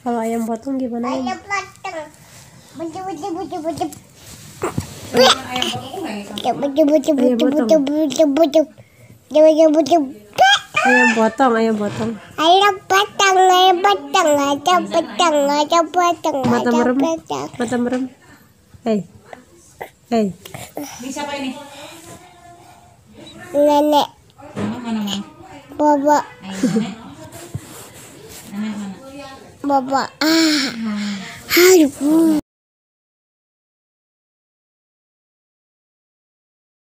Kalau ayam potong gimana? Ayam potong. Mata merem. Hei. Ini siapa ini? Nenek. Mana? Bapak. Nenek mana? Bapak. Aduh.